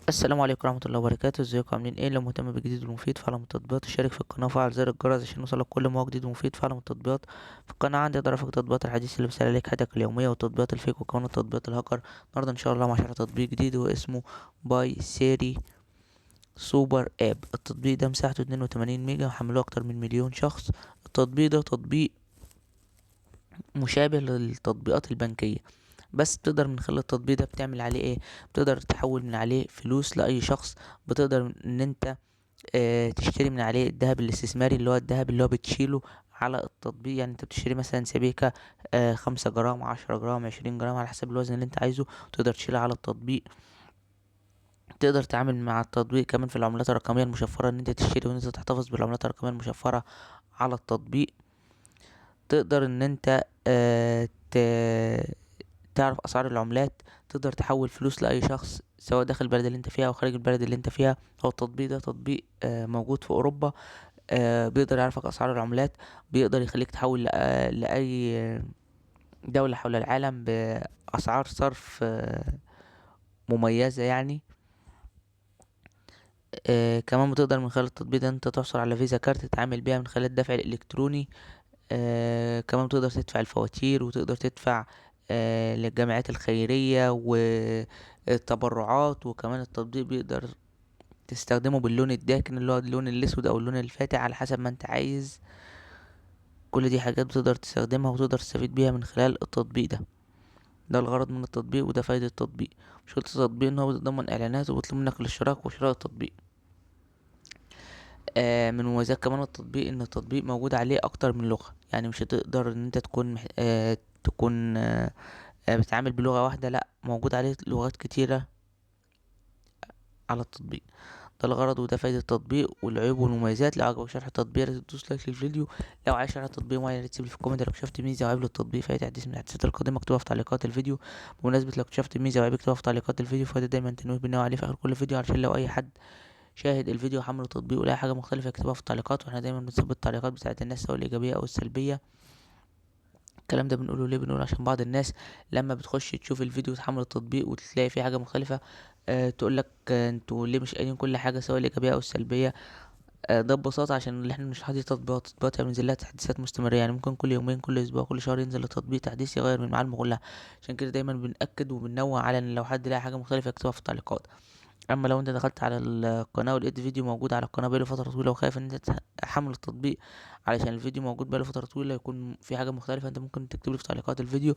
السلام عليكم ورحمة الله وبركاته. ازيكم عاملين ايه؟ لو مهتم بالجديد والمفيد في عالم التطبيقات اشترك في القناة وفعل زر الجرس عشان يوصلك كل ما هو جديد ومفيد في عالم التطبيقات. في القناة عندي اقدر افك تطبيقات الحديث اللي بيسهل عليك حياتك اليومية والتطبيقات ال fake وكمان تطبيقات الهاكر. النهارده ان شاء الله مع شرح تطبيق جديد واسمه Baysiri Super App. التطبيق ده مساحته 82 ميجا وحملوه اكتر من مليون شخص. التطبيق ده تطبيق مشابه للتطبيقات البنكية، بس بتقدر من خلال التطبيق ده بتعمل عليه ايه؟ بتقدر تحول من عليه فلوس لأي شخص، بتقدر ان انت تشتري من عليه الذهب الاستثماري اللي هو الذهب اللي هو بتشيله على التطبيق. يعني انت بتشتري مثلا سبيكة 5 جرام، 10 جرام، 20 جرام على حسب الوزن اللي انت عايزه، تقدر تشيلها على التطبيق. تقدر تتعامل مع التطبيق كمان في العملات الرقمية المشفرة، ان انت تشتري وان انت تحتفظ بالعملات الرقمية المشفرة على التطبيق. تقدر ان انت تعرف اسعار العملات، تقدر تحول فلوس لاي شخص سواء داخل البلد اللي انت فيها او خارج البلد اللي انت فيها. هو التطبيق ده تطبيق موجود في اوروبا، بيقدر يعرفك اسعار العملات، بيقدر يخليك تحول لاي دولة حول العالم باسعار صرف مميزة. كمان بتقدر من خلال التطبيق ده انت تحصل على فيزا كارت تتعامل بيها من خلال الدفع الالكتروني. كمان تقدر تدفع الفواتير وتقدر تدفع للجمعيات الخيرية والتبرعات. وكمان التطبيق بيقدر تستخدمه باللون الداكن اللي هو اللون الاسود او اللون الفاتح على حسب ما انت عايز. كل دي حاجات بتقدر تستخدمها وتقدر تستفيد بيها من خلال التطبيق ده. ده الغرض من التطبيق وده فايدة التطبيق. مشكلة التطبيق ان هو بيتضمن اعلانات وبيطلب منك الاشتراك وشراء التطبيق. من مميزات كمان التطبيق ان التطبيق موجود عليه اكتر من لغة، يعني مش هتقدر ان انت تكون بتتعامل بلغة واحدة، لا موجود عليه لغات كتيرة على التطبيق. ده الغرض وده فايدة التطبيق والعيوب والمميزات. لو عجبك شرح التطبيق يا ريت تدوس like للفيديو. لو عايز شرح تطبيق معين يا ريت تسيب لي في ال comment. لو اكتشفت ميزة وعيب للتطبيق في أي تحديث من التحديثات القادمة اكتبها في تعليقات الفيديو. بمناسبة لو اكتشفت ميزة وعيب اكتبها في تعليقات الفيديو، فده دايما تنويه بنوع عليه في آخر كل فيديو، علشان لو أي حد شاهد الفيديو وحمل التطبيق ولا حاجة مختلفة يكتبها في التعليقات، واحنا دايما بنثبت التعليقات بتاعت الناس سواء الإيجابية أو السلبية. الكلام ده بنقوله ليه؟ بنقوله عشان بعض الناس لما بتخش تشوف الفيديو وتحمل التطبيق وتلاقي فيه حاجة مختلفة، تقول لك، انتوا ليه مش قايلين كل حاجة سواء الإيجابية أو السلبية. ده ببساطة عشان اللي احنا مش حاطين تطبيقات، تطبيقات بينزل لها تحديثات مستمرة، يعني ممكن كل يومين كل أسبوع كل شهر ينزل التطبيق تحديث يغير من معالمه كلها. عشان كده دايما بنأكد وبننوه على ان لو حد لقى حاجة مختلفة يكتبها في التعليقات. اما لو انت دخلت على القناة ولقيت فيديو موجود على القناة بقاله فترة طويلة وخايف ان انت تحمل التطبيق علشان الفيديو موجود بقاله فترة طويلة يكون في حاجة مختلفة، انت ممكن تكتب لي في تعليقات الفيديو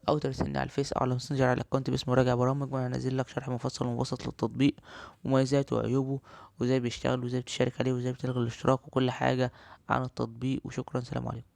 او ترسلني على الفيس او على الماسنجر على الاكونت باسم مراجع برامج، وانا انزل لك شرح مفصل ومبسط للتطبيق ومميزاته وعيوبه وازاي بيشتغل وازاي بتشارك عليه وازاي بتلغي الاشتراك وكل حاجة عن التطبيق. وشكرا، سلام عليكم.